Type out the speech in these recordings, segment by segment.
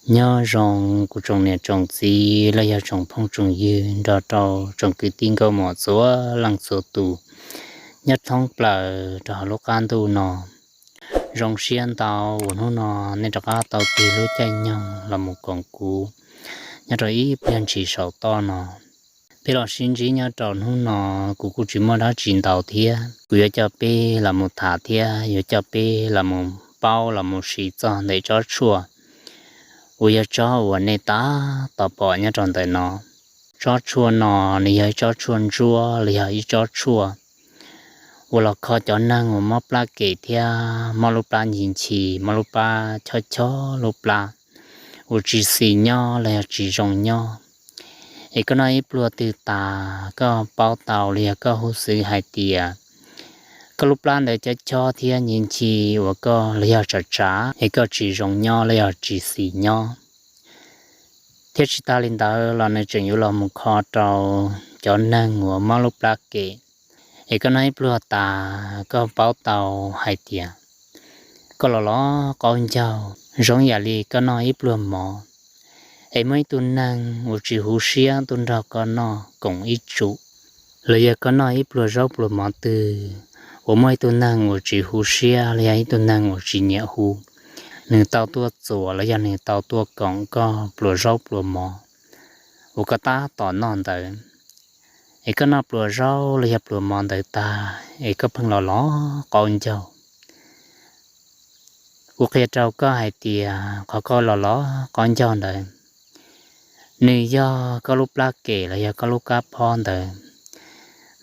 Nyob zoo kuv tsoom niam tsoom txiv los yog tsoom phooj tsoom ywg nrog rau tsoom kwv tij nkauj muam txhua leej txhua tus nyob thoob plaws rau hauv lub qab ntuj no. Zoo siab ntau uas hnub no nej rov qab tau tig lub caij nyoog los mus koom kuv nyob rau ib pliag ntshis saum toj no. Peb los sib ntsib nyob rau hnub no, kuv kuj tsis muaj dab tsi ntau thiab, kuv yuav coj peb los mus tham thiab yuav coj peb los mus paub los mus siv txog ntawm tsob tshuaj uas yog tsob uas nej tab tom pom nyob rau ntawm no. Tsob tshuaj no nws yog ib tsob tshuaj ntsuab los yog ib tsob tshuaj uas los kho cov neeg uas mob plab kem thiab mob lub plab nchi nchi, mob lub plab chob chob lub plab, uas tsis xis nyob los yog tsis zoo nyob. Es koj noj ib pluag twg tas koj paub tau los yog koj huj xwv hais tias koj lub plab ntawd chob chob thiab nchi nchi uas koj los yog tsav tsav es koj tsis zoo nyob los yog tsis xis nyob. Thiab tsis tas li ntawd los nws tseem yuav los mus kho rau cov neeg uas mob lub plab kem. Es koj noj ib pluag tas koj paub tau hais tias koj los los qaub ncaug zoo yam li koj noj ib pluag mov, es muaj ib tug neeg uas tsis huv siab tuaj nrog koj noj koom ib tsum, los yog koj noj ib pluag zaub pluag mov twg uas muaj ib tug neeg uas tsis huv siab los yog ib tug neeg uas tsis nyiam hu, nws tau tuaj txuas los yog nws tau tuaj koom koj pluas zaub pluas mov uas koj tab tom noj ntawd, es koj noj pluas zaub los yog pluas mov ntawd tag es koj pheej los los qaub ncaug. Kuv qhia rau koj hais tias qhov koj los los qaub ncaug ntawd, nws yog koj lub plab kem los yog koj lub kab phob ntawd,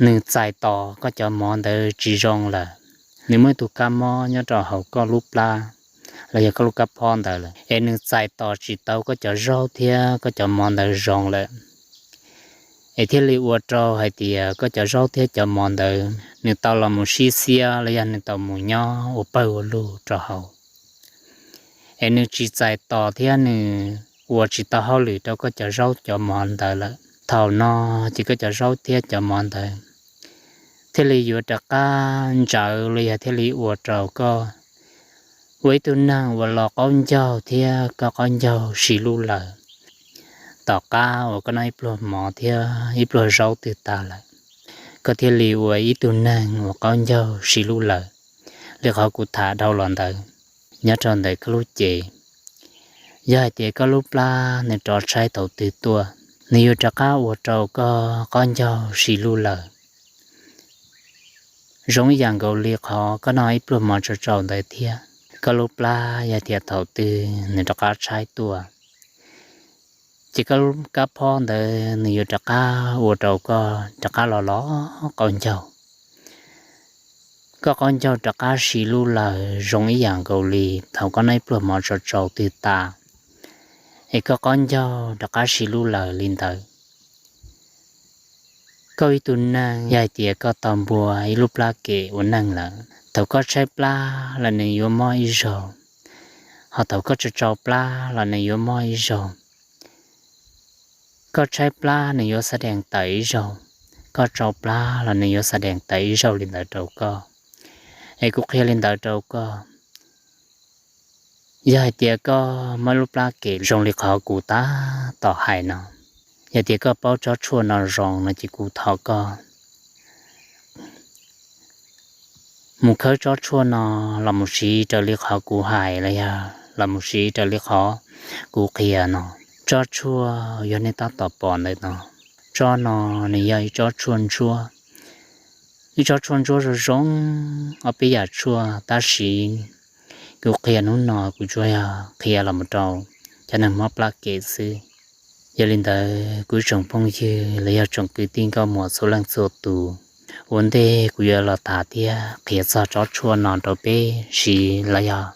nws txais tos koj cov mov ntawd tsis zoo lawm. Nws muaj ib tug kab mob nyob rau hauv koj lub plab los yog koj lub kab phob ntawd lawm, es nws txais tos tsis tau koj cov zaub thiab koj cov mov ntawd zoo lawm, es thiaj li ua rau hais tias koj cov zaub thiab cov mov ntawd nws tau los mus sib xiab los yog nws tau mus nyob ua pawg ua lug rau hauv, es nws tsis txais tos thiab nws ua tsis tau hauj lwm rau koj cov zaub cov mov ntawd lawm. Thaum no ces koj cov zaub thiab cov mov ntawd thiaj li yuav rov qab ntsawv los yog thiaj li ua rau koj ua ib tug neeg uas los qaub ncaug thiab koj qaub ncaug si lub lawm. Tom qab uas koj noj ib pluag mov thiab ib pluag zaub twg tas lawm, koj thiaj li ua ib tug neeg uas qaub ncaug si lub lawm li qhov kuv tham dhau los ntawd. Nyob rau ntawm koj lub cev, yog hais tias koj lub plab nws rov tshaib thaum twg tuaj, nws yuav rov qab ua rau koj qaub ncaug si lub lawm. Zoo ib yam nkaus li qhov koj noj ib pluag mov tsau tsau ntawd thiab, koj lub plab yog tias thaum twg nws rov qab tshaib tuaj, ces koj lub kab phob ntawd nws yuav rov qab ua rau koj rov qab los los qaub ncaug. Koj qaub ncaug rov qab si lub lawm zoo ib yam nkaus li thaum koj noj ib pluag mov tsau tsau twg tas, es koj qaub ncaug rov qab si lub lawm li ntawd. Koj ib tug neeg yog hais tias koj tau npua ib lub plab kem ua neej lawm, thaum koj tshaib plab los nws yuav mob ib zaug, ho thaum koj tsau tsau plab los nws yuav mob ib zaug. Koj tshaib plab nws yuav xa dees tawm ib zaug, koj tsau plab los nws yuav xa dees tawm ib zaug li ntawd rau koj. Es kuv qhia li ntawd rau koj, yog hais tias koj mob lub plab kem zoo li qhov kuv tab tom hais no, yog tias koj paub tsob tshuaj no zoo no ces kuv thov koj mus khawb tsob tshuaj no los mus siv raws li qhov kuv hais los yog los mus siv raws li qhov kuv qhia no. Tsob tshuaj yog nej tab tom pom ntawm no, tsob no nws yog ib tsob tshuaj ntsuab, ib tsob tshuaj ntsuab zoo zoo, ob peb yam tshuaj tab sis kuv qhia hnub no kuv tsuas yog qhia los mus rau cov neeg mob plab kem xwb. Yog li ntawd kuv tsoom phooj ywg los yog tsoom kwv tij nkauj muam txhua leej txhua tus, ua ntej kuv yuav los tham thiab qhia txog tsob tshuaj no rau peb siv los yog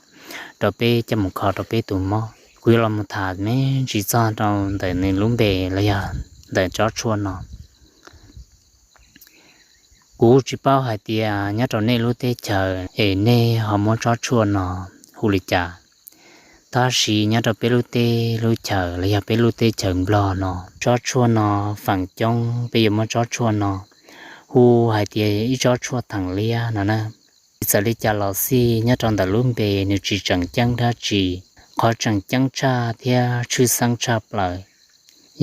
rau peb coj mus kho rau peb tus mob, kuv yuav los mus tham me ntsis txog rau ntawm nws lub npe los yog ntawm tsob tshuaj no. Kuv tsis paub hais tias nyob rau nej lub teb chaws es nej ho muab tsob tshuaj no hu li cas, tab sis nyob rau peb lub teb lub chaws los yog peb lub teb chaws Nplog no, tsob tshuaj no feem coob peb yuav muab tsob tshuaj no hu hais tias ib tsob tshuaj theem liab no na. Txawm li cas los xij nyob rau ntawm lub npe nws tsis tseem ceeb dab tsi, Qhov tseem ceeb tshaj thiab tshwj xeeb tshaj plaws,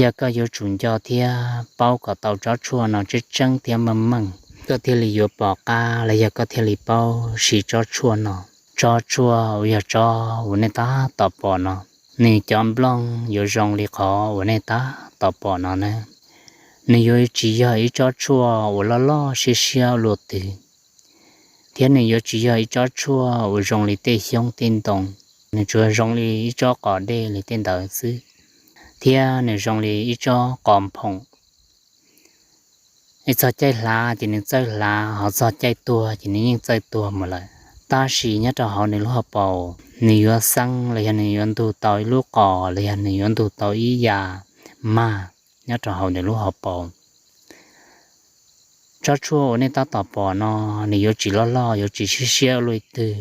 yog koj yuav tsum nco thiab paub kom tau tsob tshuaj no tseeb tseeb thiab meej meej, koj thiaj li yuav pom qab los yog koj thiaj li paub siv tsob tshuaj no. Tsob tshuaj uas yog tsob uas nej tab tom pom no, nws cov nplooj yuav zoo li qhov uas nej tab tom pom no na. Nws yuav tsis yog ib tsob tshuaj uas loj loj siab siab luaj twg, thiab nws yuav tsis yog ib tsob tshuaj uas zoo li tej xyoob tej ntoo, nws tsuas zoo li ib tsob qos dej li tej ntawd xwb, thiab nws zoo li ib tsob qos nphoom. Ib txog caij hlav ces nws txawj hlav, ho txog caij tuag ces nws yeej txawj tuag mus lawm. Tab sis nyob rau hauv nws lub hauv paus, nws yuav xeeb los yog nws yuav ntug tau ib lub qos los yog nws yuav ntug tau ib yam mag nyob rau hauv nws lub hauv paus. Tsob tshuaj uas nej tab tom pom no, nws yuav tsis loj loj yuav tsis siab siab luaj twg.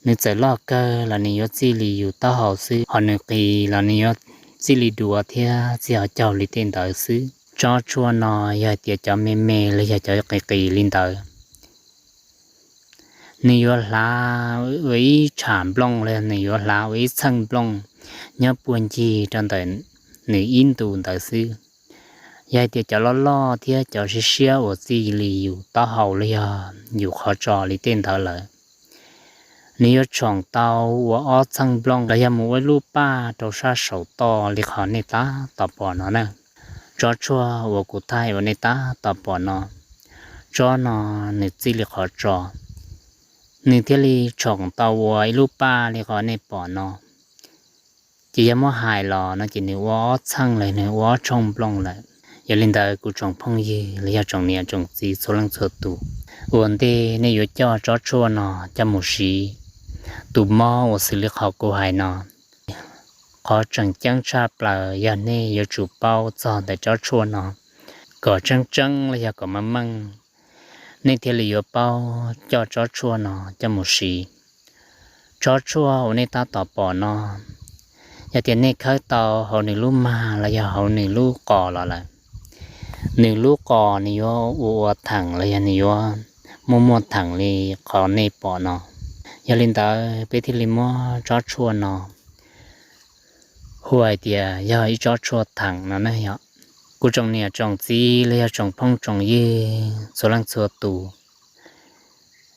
Nws txawm loj kawg los nws yuav txij li yus taub hau xwb, ho nws qis los nws yuav txij li duav thiab txij hauv caug li tej ntawd xwb. Tsob tshuaj no yog hais tias cov me me los yog cov qis qis li ntawd, nws yuav hlav ua ib tsham nplooj los nws yuav hlav ua ib txheej nplooj nyob puag ncig rau ntawm nws ib ntus ntawd xwb. Yog hais tias cov loj loj thiab cov siab siab uas txij li yus taub hau los yog yus qhov tsos li tej ntawd lawm, nws yuav tshoom tau ua ob txheej nplooj los yog mus ua ib lub paj rau sab saum toj li qhov nej tab tom pom no na. Tsob tshuaj uas kuv thaij uas nej tab tom pom no, tsob no nws txij li qhov tsos, nws thiaj li tshoom tau ua ib lub paj li qhov nej pom no. Ces yog muab hais los no ces nws ua ob txheej los nws ua ob tshooj nplooj lawm. Yog li ntawd kuv tsoom phooj ywg los yog tsoom niam tsoom txiv txhua leej txhua tus, ua ntej nej yuav coj tsob tshuaj no coj mus siv, tus mob uas xws li qhov kuv hais no, qhov tseem ceeb tshaj plaws yog nej yuav tsum paub txog ntawm tsob tshuaj no kom tseeb tseeb los yog kom meej meej, nej thiaj li yuav paub coj tsob tshuaj no coj mus siv. Tsob tshuaj uas nej tab tom pom no, yog tias nej khawb tau hauv nws lub mag los yog hauv nws lub qos los lawm, nws lub qos nws yuav ua ua theem los yog nws yuav muaj muaj theem li qhov nej pom no. Yog li ntawd peb thiaj li muab tsob tshuaj no hu hais tias yog ib tsob tshuaj theem no ne yom. Kuv tsoom niam tsoom txiv los yog tsoom phooj tsoom ywg txhua leej txhua tus,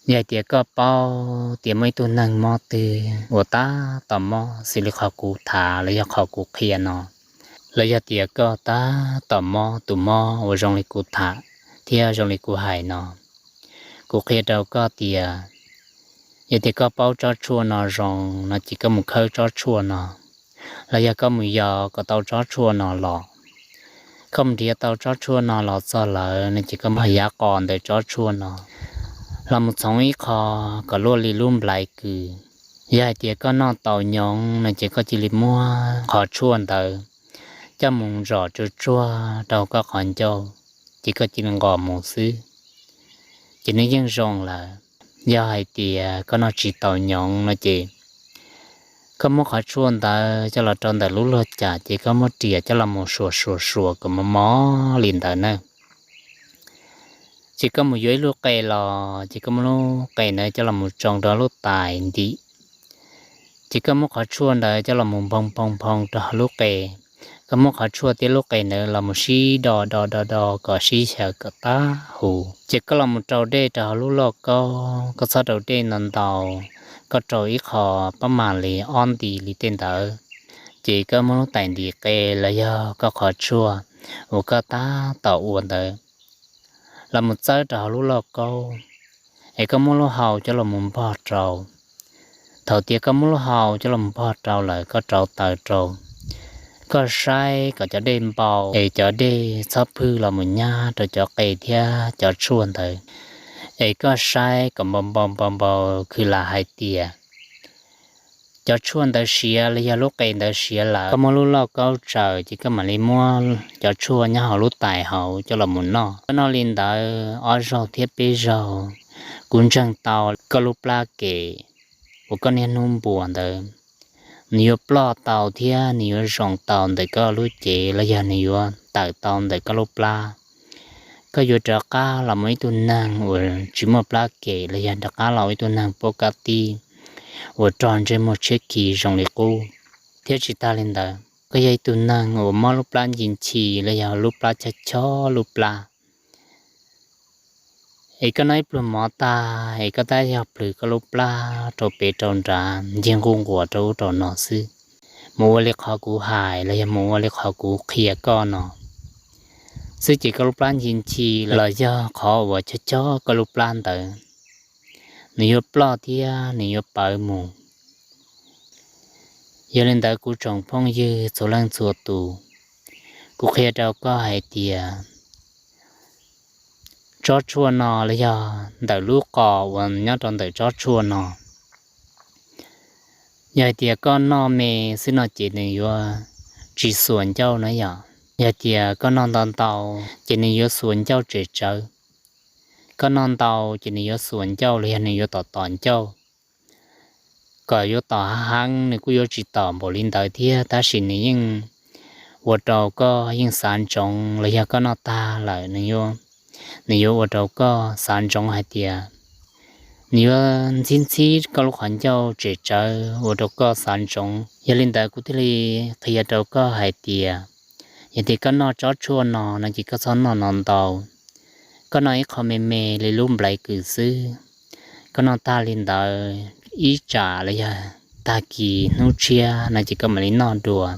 yog hais tias koj paub tias muaj ib tug neeg mob twg uas tab tom mob xws li qhov kuv tham los yog qhov kuv qhia no, los yog tias koj tab tom mob tus mob uas zoo li kuv tham thiab zoo li kuv hais no, kuv qhia rau koj tias, yog tias koj paub tsob tshuaj no zoo no ces koj mus khawb tsob tshuaj no, los yog koj mus yos kom tau tsob tshuaj no los. Koj mus nrhiav tau tsob tshuaj no los txog lawm no ces koj muab yav qos ntawm tsob tshuaj no los mus txhoov ib qho kom luaj li lub nplaiv kws. Yog hais tias koj noj tau nyoov no ces koj cia li muab qhov tshuaj ntawd coj mus zom tsuag tsuag rau koj qhov ncauj, ces koj cia li nqos mus xwb, ces nws yeej zoo lawm. Yog hais tias koj noj tsis tau nyoov no ces koj muab qhov tshuaj ntawd coj los rau ntawm lub luag cas ces koj muab riam coj los mus suas suas suas kom mos mos li ntawd na. Ces koj mus yuav ib lub qe los ces koj muab lub qe ntawd coj los mus tsoo rau lub tais ntim, ces koj muab qhov tshuaj ntawd coj los mus nphoo nphoo nphoo rau hauv lub qe. Koj muab qhov tshuaj thiab lub qe ntawd los mus sib do do do do kom sib xyaw kom tag huv, ces koj los mus rau dej rau hauv lub lauj kaub. Koj txhob rau dej ntau ntau, koj rau ib qho pab mam li ob nti li tej ntawd. Ces koj muab lub tais ntim qe los yog koj qhov tshuaj uas koj tab tom ua ntawd los mus txawb rau hauv lub lauj kaub, es koj muab lub hau coj los mus npog rau. Thaum tias koj muab lub hau coj los mus npog rau lawm koj rauv taws rau, koj saib kom cov dej npau es cov dej txhob phwj los mus nyab rau cov qe thiab cov tshuaj ntawd. Es koj saib kom npau npau npau npau khw lam hais tias cov tshuaj ntawd siav los yog lub qe ntawd siav lawm, koj muab lub lauj kaub tsaws ces koj mam li muab cov tshuaj nyob hauv lub tais hauv coj los mus noj. Koj noj li ntawd ob zaug thiab peb zaug, kuv ntseeg tau koj lub plab kem uas koj niaj hnub npuas ntawd, nws yuav ploj tau thiab nws yuav zoo tau ntawm koj lub cev los yog nws yuav tawm tau ntawm koj lub plab. Koj yuav rov qab los mus ib tug neeg uas tsis muaj plab kem los yog rov qab los ua ib tug neeg pab kab tib. uas rog ntsej muag tshiab khiv zoo li qub. Thiab tsis tas li ntawd, koj yog ib tug neeg uas mob lub plab ncig nchi los yog lub plab chob chob lub plab, es koj noj ib pluag mov tag es koj tab yog plhws koj lub plab rau pem rau nrad ncig nquj nquas rau ub rau no xwb, mus ua li qhov kuv hais los yog mus ua li qhov kuv qhia koj no xwb ces koj lub plab ncig nchi los yog qhov uas chob chob koj lub plab ntawd, nws yuav ploj thiab nws yuav pawv mus. Yog li ntawd kuv tsoom phooj ywg txhua leej txhua tus, kuv qhia rau koj hais tias tsob tshuaj no los yog ntawm lub qos uas nyob rau ntawm tsob tshuaj no, yog hais tias koj noj me xwb no ces nws yuav tsis xuas ncauj na yom. Yog tias koj noj ntau ntau ces nws yuav xuas ncauj tsem tsawv. Koj noj ntau ces nws yuav xuas ncauj los yog nws yuav tom tom ncauj. Kom yuav tom hav heev nws kuj yuav tsis tom npaum li ntawd thiab, tab sis nws yeej ua rau koj yeej xav ntsoov los yog koj noj tag lawm, nws yuav ua rau koj xav ntsoov hais tias, nws yuav ntxhib ntxhib koj lub qhov ncauj tsem tsawv ua rau koj xav ntsoov. Yog li ntawd kuv thiaj li qhia rau koj hais tias, yog tias koj noj tsob tshuaj no no ces koj txhob noj no ntau. Koj noj ib qho me me li lub nplaiv kws xwb. Koj noj tag li ntawd ib tsam los yog tag kis hnub tshiab no ces koj mam li noj dua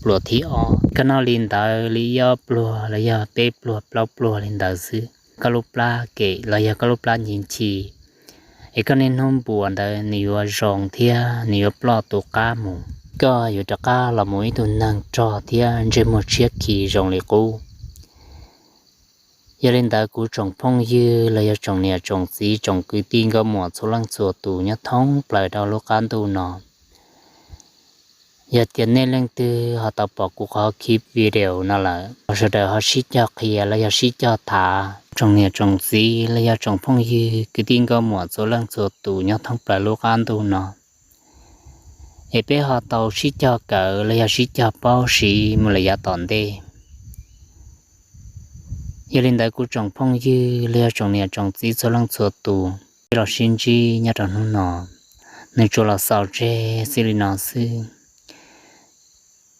pluas thib ob. Koj noj li ntawd li ib ob pluag los yog peb pluag plaub pluag li ntawd xwb, koj lub plab kem los yog koj lub plab ncig nchi, es koj niaj hnub npuas ntawd nws yuav zoo thiab nws yuav ploj tu qab mus. Koj yuav rov qab los mus ib tug neeg rog thiab ntsej muag tshiab khiv zoo li qub. Yog li ntawd kuv tsoom phooj ywg los yog tsoom niam tsoom txiv tsoom kwv tij nkauj muam txhua leej txhua tus nyob thoob plaws rau lub qab ntuj no, yog tias nej leej twg ho tau pom kuv qhov clip video no lawm, sawv daws ho sib cog qhia los yog sib cog thav. Tsoom niam tsoom txiv los yog tsoom phooj ywg kwv tij nkauj muam txhua leej txhua tus nyob thoob plaws lub qab ntuj no, es peb ho tau sib cog kawm los yog sib cog paub siv mus lawm yav tom ntej. Yog li ntawd kuv tsoom phooj ywg los yog tsoom niam tsoom txiv txhua leej txhua tus, peb los sib ntsib nyob rau hnub no, nws tsuas los xaus tseg xij li no xwb.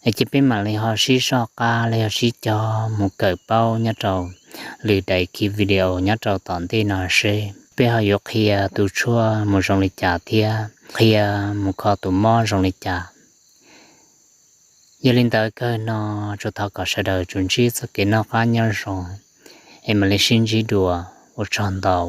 Es cia peb mam li ho sib soj qab los yog sib cog mus kawm paub nyob rau lwm daim clip video nyob rau tom ntej no seb peb ho yuav qhia tus tshuaj mus zoo li cas thiab qhia mus kho tus mob zoo li cas. Yog li ntawd kawg no tsuas thov kom sawv daws tsuas ntsib txoj kev noj qab nyob zoo, es mam li sib ntsib dua, ua tsaug ntau.